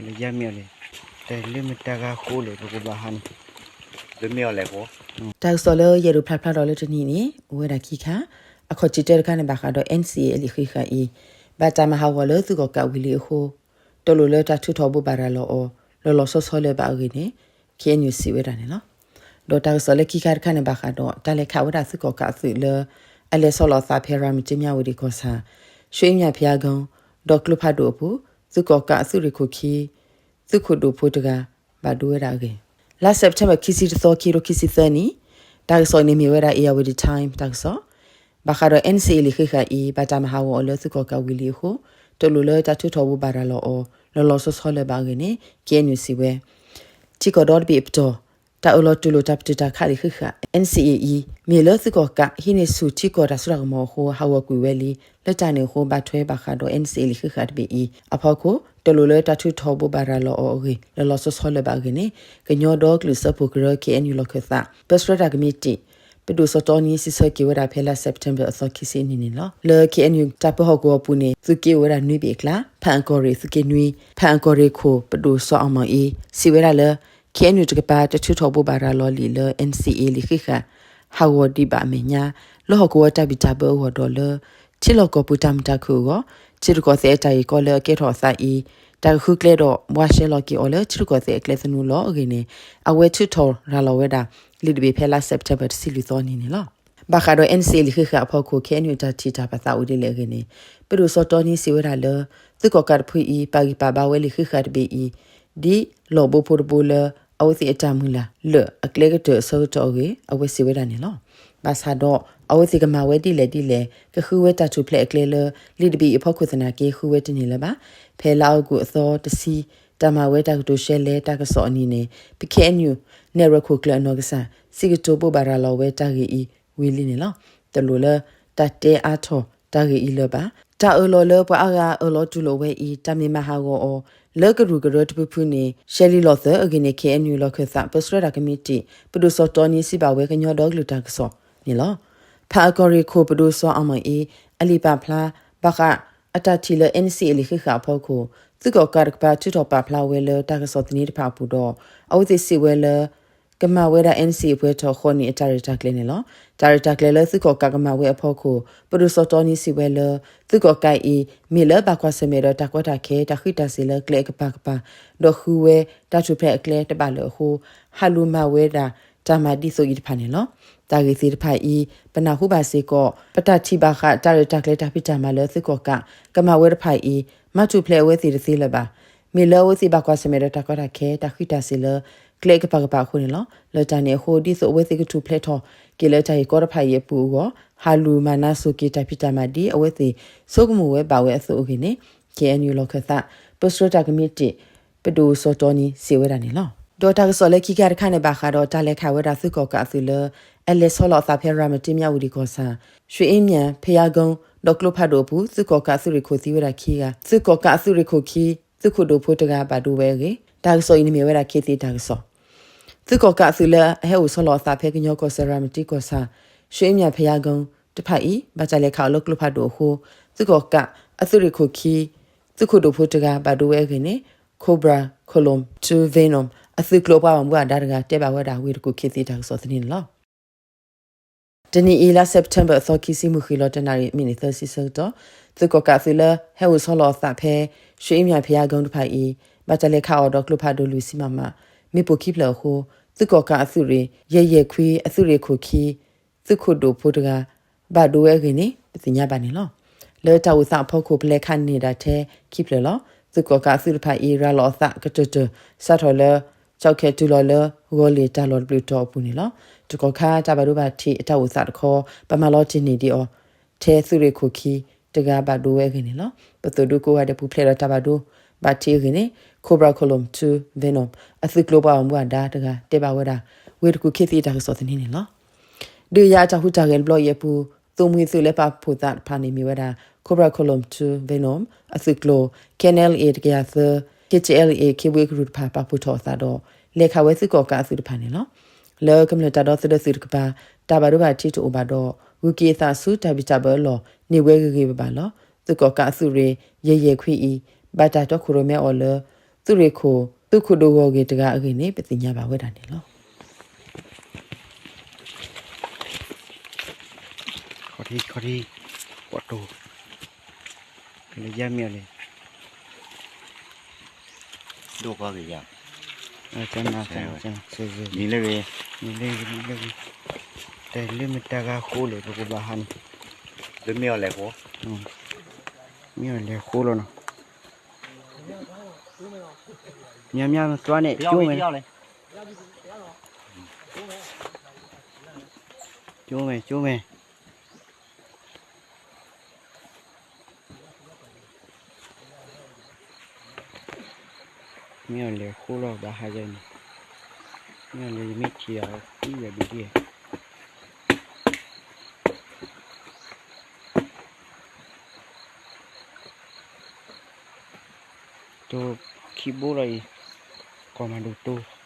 လၢယမ့ၢ်အီၤလဲၣ်, တၢ်လၢမတၤဂၤဃိလဲၣ် ပကဘၣ်ဟးန့ၣ်, လၢမ့ၢ်အီၤလဲၣ်ဃိ. တၢ်ကစီၣ်လၢယအဲၣ်ဒိးဖျါဖျါထီၣ်လၢတနံၤန့ၣ် အိၣ်ဝဲဒၣ်ခံခါ, အခီၣ်ထံးတၢတခါန့ၣ် ဘၣ်ဃးဒီး NCA အလံာ်ဃံးဃာ်အံၤ ဘၣ်တၢ်မၤဟးဂီၤလၢသုးကီၣ်ကးဝံၤလံအဃိ တလိၣ်လၢတၢ်ထုးထီၣ်ဘိးဘၣ်ရၤလီၤအီၤ လီၤလီၤဆီဆီလၢၤဘၣ်အဂ့ၢ်န့ၣ် ခ့ၣ်အဲၣ်ယူၣ် စံးဝဲဒၣ်န့ၣ်လီၤ. ဒီးတၢ်ကစီၣ်လၢခံခါတခါန့ၣ် ဘၣ်ဃးဒီး တၢ်လဲၤခးဝဲဒၣ်သုးကီၣ်ကးအသုးလၢ အလဲၤဆီလီၤအသးဖဲ ရၤမတံ မၠၣ်ဝတံၣ်ကီၢ်ဆၣ် ရွှ့အ့မၠၣ် ဘုရားကုန်း ဒီးကျိဖးဒိၣ်အပူၤ သုးကီၣ်ကးအသုးရ့ၣ်ခိၣ်ခံ သုးခိၣ်ဒိၣ်ဖိတဂၤ ဘၣ်ဒိဝဲဒၣ်အဂ့ၢ်, လါစဲးပထ့ဘၢၣ် ခံဆံတသီ ခံကထိခံဆံသၢနံၣ်, တၢ်ကစီၣ်အံၤန့ၣ်မ့ၢ်ဝဲဒၣ် Ayeyarwady Times တၢ်ကစီၣ်, ဘၣ်ဃးဒီး NCA လံာ်ဃံးဃာ်အံၤ ဘၣ်တၢ်မၤဟးဂီၤအီၤလၢသုးကီၣ်ကးဝံၤလံအဃိ တလိၣ်လၢတၢ်ထုးထီၣ်ဘိးဘၣ်ရၤလီၤအီၤ လီၤလီၤဆီဆီလၢၤဘၣ်အဂ့ၢ်န့ၣ် ခ့ၣ်အဲၣ်ယူၣ် စံးဝဲ ထံကီၢ်ဒီတဘ့ၣ်အပတီၢ် တၢ်အၢၣ်လီၤတူၢ်လိာ်တၢ်ပတုာ်တၢ်ခးလံာ်ဃံးဃာ် NCA အံၤ မ့ၢ်လၢသုးကီၣ်ကးဟံးန့ၢ်ဆူၣ်ထံကီၢ်တၢ်စိတၢ်ကမီၤအဃိ ဟးဂီၤကွံာ်ဝဲလံ. လၢတၢ်န့ၣ်အဃိ ဘၣ်ထွဲဘၣ်ဃးဒီး NCA လံာ်ဃံးဃာ်တဘ့ၣ်အံၤအဖီခိၣ် တလိၣ်လၢတၢ်ထုးထီၣ်ဘိးဘၣ်ရၤလီၤအီၤအဂ့ၢ် လီၤလီၤဆီဆီလၢၤဘၣ်အဂ့ၢ်န့ၣ် ကညီဒီကလုာ်စၢဖှိၣ်ကရၢ ခ့ၣ်အဲၣ်ယူၣ် လီၢ်ခၢၣ်သး ပၢဆှၢတၢ်ကမံးတံာ် ပဒိၣ်စီၤတီနံ စံးဆၢက့ၤဝဲဒၣ်ဖဲလါစဲးပထ့ဘၢၣ် အသီခံဆံအနံၤန့ၣ်လီၤ. လၢ ခ့ၣ်အဲၣ်ယူၣ် တၢ်ပၢဟီၣ်ကဝီၤအပူၤန့ၣ် သုးက့အိၣ်ဝဲဒၣ်နွံဘ့ၣ်အကျါ ဖၣ်အၣ်ကီၢ်ရ့ၣ်သုးက့နွံ ဖၣ်အၣ်ကီၢ်ရ့ၣ်ခိၣ် ပဒိၣ်စီၤအၣ်မီၣ်အ့ စံးဝဲဒၣ်လၢ ခ့ၣ်အဲၣ်ယူၣ် တကပၤ တထုးထီၣ်ဘိးဘၣ်ရၤလီၤလံာ်လၢ NCA လံာ်ဃံးဃာ် ဟးဂီၤဒံးဘၣ်အမဲာ်ညါ လၢဟီၣ်ကဝီၤတၢ်ဘံၣ်တၢ်ဘၢအဂီၢ်ဒီးလၢ ထံလီၢ်ကီၢ်ပူၤတၢ်မုာ်တၢ်ခုၣ်အဂီၢ် ထံရူၢ်ကီၢ်သဲးအတၢ်ဂ့ၢ်ကီလၢအကဲထီၣ်အသးအံၤ တၢ်ကဃုကျဲဒီးဘှါရှဲလီၤက့ၤအီၤလၢထံရူၢ်ကီၢ်သဲးအကျဲသနူလီၤအဂ့ၢ်န့ၣ် အဝဲထုးထီၣ်ရၤလီၤဝဲဒၣ် လံာ်တဘ့ၣ်ဖဲလါစဲးပထ့ဘၢၣ် တဆံလွံၢ်သီနံၤန့ၣ်လီၤ. ဘၣ်ဃးဒီး NCA လံာ်ဃံးဃာ်အဖီခိၣ် ခ့ၣ်အဲၣ်ယူၣ် တၢ်ထံၣ်တၢ်ပာ်သးအိၣ်ဒ်လဲၣ်အဂ့ၢ်န့ၣ် ပဒိၣ်စီၤတီနံ စံးဝဲဒၣ်လၢ သုးကီၣ်ကးတဖုအံၤ ပာ်ဂံၢ်ပာ်ဘါဝဲလံာ်ဃံးဃာ်တဘ့ၣ်အံၤ ဒ်လီၢ်ဘိဖိတဘိလၢ အဝဲသ့ၣ်အတၢ်မုၢ်လၢ်လၢာ်အကျဲကတၢၢ်အဆၢကတီၢ်အဂ့ၢ် အဝဲစံးဝဲဒၣ်န့ၣ်လီၤ. ဘၣ်ဆၣ်ဒီး အဝဲသ့ၣ်ကမၤဝဲဒ်လဲၣ်ဒ်လဲၣ် ကဃုဝဲတၢ်ထူၣ်ဖျဲးအကျဲလၢ လံာ်တဘ့ၣ်အံၤအဖီခိၣ်သနာ်က့ ဃုဝဲတန့ၢ်လၢၤဘၣ်. ဖဲလါအီကူးအသီတဆံ တၢ်မၤဝဲတၢ်ကတိၤရှဲလဲတၢ်ကစီၣ်အနံၤန့ၣ် ပ ခ့ၣ်အဲၣ်ယူၣ် နဲၣ်ရွဲၣ်ခိၣ်ကျၢၢ်အနီၢ်ကစၢ် စံးကတိၤဘိးဘၣ်ရၤလီၤဝဲတၢ်ဂ့ၢ်အံၤဝံၤလံန့ၣ်လီၤ. တလိၣ်လၢတၢ်တဲအါထီၣ်တၢ်ဂ့ၢ်အံၤလၢၤဘၣ်. တၢ်အၢၣ်လီၤလၢပှၤအါဂၤအၢၣ်လီၤတူၢ်လိာ်ဝဲအံၤ တၢ်မ့ၢ်မၤဟးဂီၤအီၤ လၢကရူၢ်ကရၢတဖုဖုန့ၣ် ရှဲလံလီၤသၢအဂ့ၢ်န့ၣ် ခ့ၣ်အဲၣ်ယူၣ် လီၢ်ခၢၣ်သး ပၢဆှၢတၢ်ကမံးတံာ် ပဒိၣ်စီၤတီနံ စံးဘၣ်ဝဲကညီဒီကလုာ်တၢ်ကစီၣ်န့ၣ်လီၤ. ဖၣ်အၣ်ကီၢ်ရ့ၣ်ခိၣ် ပဒိၣ်စီၤအၣ်မီၣ်အ့ အလံာ်ပာ်ဖျါ ဘၣ်ဃးအတၢ်ထံၣ်လၢ NCA လံာ်ဃံးဃာ်အဖီခိၣ် သုးကီၣ်ကးတကပၤထုးထီၣ်ပာ်ဖျါဝဲလၢတၢ်ကစီၣ်သန့တဖၣ်အပူၤဒီး အဝဲသ့ၣ်စံးဝဲလၢ ကမၤဝဲဒၣ် NCA ပှဲၤထီၣ်ဃိးနံၣ်အတၢ်ရဲၣ်တၢ်ကျဲၤန့ၣ်လီၤ. တၢ်ရဲၣ်တၢ်ကျဲၤလၢသုးကီၣ်ကးကမၤဝဲအဖီခိၣ် ပဒိၣ်စီၤတီနံ စံးဝဲလၢ သုးကီၣ်ကးအံၤ မ့ၢ်လၢဘၣ်ကွၢ်ဆၢၣ်မဲာ်ဒီးတၢ်ကီတၢ်ခဲ တၢ်ဃံးတၢ်စ့ၤလၢကျဲအကပၤကပၤ ဒီးဃုဝဲတၢ်ထူၣ်ဖျဲးအကျဲတဘၣ်လၢၤအဃိ ဟးလူၤမၤဝဲဒၣ်တၢ်မၤဒ်သိးအံၤတဖၣ်န့ၣ်လီၤ. တၢ်ဂ့ၢ်သ့ၣ်တဖၣ်အံၤ ပနၢ်ဟူဘၣ်စ့ၢ်ကီး ပတၢ်ထံၣ်ဘၣ်ဃးတၢ်ရဲၣ်တၢ်ကျဲၤတၢ်ဖံးတၢ်မၤလၢသုးကီၣ်ကးကမၤဝဲတဖၣ်အံၤ မၤထူၣ်ဖျဲးအဝဲသ့ၣ်တသ့လၢၤဘၣ်. မ့ၢ်လၢအဝဲသ့ၣ်ဘၣ်ကွၢ်ဆၢၣ်မဲာ်ဒီးတၢ်ကီတၢ်ခဲ တၢ်ဃံးတၢ်စ့ၤလၢကျဲအကပၤကပၤအဃိန့ၣ်လီၤ. လၢတၢ်န့ၣ်အဃိ ဒ်သိးအဝဲသ့ၣ်ကထူၣ်ဖျဲးထီၣ်က့ၤလၢတၢ်ဂ့ၢ်ကီတဖၣ်အံၤအပူၤအဂီၢ် ဟးလူၤမၤနါစိၤက့ၤတၢ်ဖံးတၢ်မၤဒ်အဝဲသ့ၣ်ဆိကမိၣ်ဝဲဘၣ်ဝဲအသိးအဂ့ၢ်န့ၣ် ခ့ၣ်အဲၣ်ယူၣ် လီၢ်ခၢၣ်သး ပၢဆှၢတၢ်ကမံးတံာ် ပဒိၣ်စီၤတီနံ စံးဝဲဒၣ်န့ၣ်လီၤ. ဒီးတၢ်ကစီၣ်လၢခံခါတခါန့ၣ် ဘၣ်ဃးဒီးတၢ်လဲၤခးဝဲဒၣ်သုးကီၣ်ကးအသုးလၢ အလဲၤဆီလီၤအသးဖဲ ရၤမတံ မၠၣ်ဝတံၣ်ကီၢ်ဆၣ် ရွှ့အ့မၠၣ် ဘုရားကုန်း ဒီးကျိဖးဒိၣ်အပူၤ သုးကီၣ်ကးအသုးရ့ၣ်ခိၣ်သံဝဲဒၣ်ခံဂၤ, သုးကီၣ်ကးအသုးရ့ၣ်ခိၣ်ခံ သုးခိၣ်ဒိၣ်ဖိတဂၤဘၣ်ဒိဝဲအဂ့ၢ် တၢ်ကစီၣ်အံၤန့ၣ်မ့ၢ်ဝဲဒၣ်ခ့သ့တၢ်ကစီၣ်. သုးကီၣ်ကးအသုးလၢအဟဲအိၣ်ဆီလီၤအသးဖဲကညီကီၢ်စဲၣ် ရၤမတံကီၢ်ဆၣ် ရွှ့အ့မၠၣ် ဘုရားကုန်း တဖၣ်အံၤ ဘၣ်တၢ်လဲၤခးအီၤလၢကျိဖးဒိၣ်အဃိ သုးကီၣ်ကးအသုးရ့ၣ်ခိၣ်ခံ သုးခိၣ်ဒိၣ်ဖိတဂၤဘၣ်ဒိဝဲအဂ့ၢ်န့ၣ် Cobra Column two Venom အသုးကျိၤအပှၤဘၣ်မူဘၣ်ဒါတဂၤ တဲဘၣ်ဝဲဒၣ် ဝ့ၢ်တကူၣ်ခ့သ့ တၢ်ကစီၣ်သန့န့ၣ်လီၤ. တနံၤအံၤ လါစဲးပထ့ဘၢၣ် အသီခံဆံ မုၢ်ဃ့ၢ်လီၤတနၣ်ရံၣ် မံးနံးသၢဆံဆၢကတီၢ် သုးကီၣ်ကးအသုးလၢဟဲအိၣ်ဆီလီၤအသးဖဲ ရွှ့အ့မၠၣ် ဘုရားကုန်း တဖၣ်အံၤ ဘၣ်တၢ်လဲၤခးအီၤဒီးကျိဖးဒိၣ်လွံၢ်ဆံ မမ မ့ၣ်ပိၢ်ခံဖျၢၣ်အဃိ သုးကီၣ်ကးအသုးရ့ၣ် ယဲၢ်ယဲၢ်ခွံ အသုးရ့ၣ်ခိၣ်ခံ သုးခိၣ်ဒိၣ်ဖိတဂၤ ဘၣ်ဒိဝဲအဂ့ၢ်န့ၣ် ပသ့ၣ်ညါဘၣ်န့ၣ်လီၤ. လၢတၢ်အိၣ်သးအဖီခိၣ် ပလဲၤခးန့ၢ်ဒၣ်ထဲခံဖျၢၣ်လီၤ. သုးကီၣ်ကးအသုးတဖၣ်အံၤ ရၤလီၤအသးကတၢၢ်တၢၢ် စးထီၣ်လၢ ကၠီၣ်ခဲၣ်တုၤလီၤလၢ ဂီၤလ့ၣ်တၢ်လီၢ်တဘျုးတီၤအပူၤန့ၣ်လီၤ. တကီၢ်ခါ တၢ်ဘၣ်ဒိဘၣ်ထံးအတၢ်အိၣ်သးတခီ ပမၤလီၤတံၢ်န့ၢ်ဒံးအီၤ ထဲသုးရ့ၣ်ခိၣ်ခံတဂၤဘၣ်ဒိဝဲအဂ့ၢ်န့ၣ်လီၤ. ပသိၣ်ဒူကိးဂၤဒဲးပူၤဖျဲးဒီးတၢ်ဘၣ်ဒိဘၣ်ထံးအဂ့ၢ်န့ၣ် Cobra Column two Venom အသုးကျိၤပှၤဘၣ်မူဘၣ်ဒါတဂၤ တဲဘၣ်ဝဲဒၣ် ဝ့ၢ်တကူၣ်ခ့သ့ တၢ်ကစီၣ်သန့န့ၣ်လီၤ. ဒုးယၤအတၢ်ဟူးတၢ်ဂဲၤတဘျီအံၤအပူၤ သိၣ်မှံၤသုးလၢပာ်ဖှိၣ်သးတဖၣ်န့ၣ်မ့ၢ်ဝဲဒၣ် Cobra Column two Venom အသုးကျိၤ K N L A တကယၤသၢ K T L A ခ့ဝ့ကရူၢ်တဖၣ် ပာ်ဖှိၣ်ထီၣ်အသးဒီး လဲၤခးဝဲသုးကီၣ်ကးအသုးတဖၣ်န့ၣ်လီၤ. လၢကမျၢၢ်တၢ်ဒီသဒၢသုးတကပၤ တၢ်ဘၣ်ဒိဘၣ်ထံးတအိၣ်ဘၣ်ဒီး ဂုၤက့ၤအသးဆူတၢ်ဘံၣ်တၢ်ဘၢအလီၢ် န့ၢ်ဝဲဂ့ၤဂ့ၤဘၣ်ဘၣ်လီၤ. သုးကီၣ်ကးအသုးရ့ၣ် ယဲၢ်ယဲၢ်ခွံအံၤ ဘၣ်တၢ်တီခိၣ်ရိၣ်မဲအီၤလၢ သုးရ့ၣ်ခိၣ် သုးခိၣ်ဒိၣ်ဂီၢ်ဂ့ၤတဂၤအဂ့ၢ်န့ၣ် ပသ့ၣ်ညါဘၣ်ဝဲဒၣ်န့ၣ်လီၤ. ခီၣ်ထံ ခီၣ်ထံ ပှၤတိၢ် လၢယါမ့ၢ်အီၤလဲၣ် ဒိၣ်ကီၢ်က့ၤယၤ ကနၣ် နံၤလၢဂ့ၤ နံၤလၢဂ့ၤ နံၤလၢဂ့ၤ တၢ်လၢမတၤဂၤဃိလဲၣ် ပကဘၣ်ဟးန့ၣ် လၢမ့ၢ်အီၤလဲၣ်ဃိ မ့ၢ်အီၤလဲၣ်ဃိလီၤနီၤ များများသွားနဲ့ ကျိုးမယ် ကျိုးမယ် ကျိုးမယ် မ့ၢ်အီၤလဲၤဃိလီၤ ဘၣ်ဟးယဲန့ၣ် မ့ၢ်အီၤလဲၤ ယမ့ၢ်ထံၣ်အီၤ သံဝဲဒ်ဒ် တိၢ်ခံဘိလီၤအံၤ ကီၢ်မၤဒိၣ်တိၢ်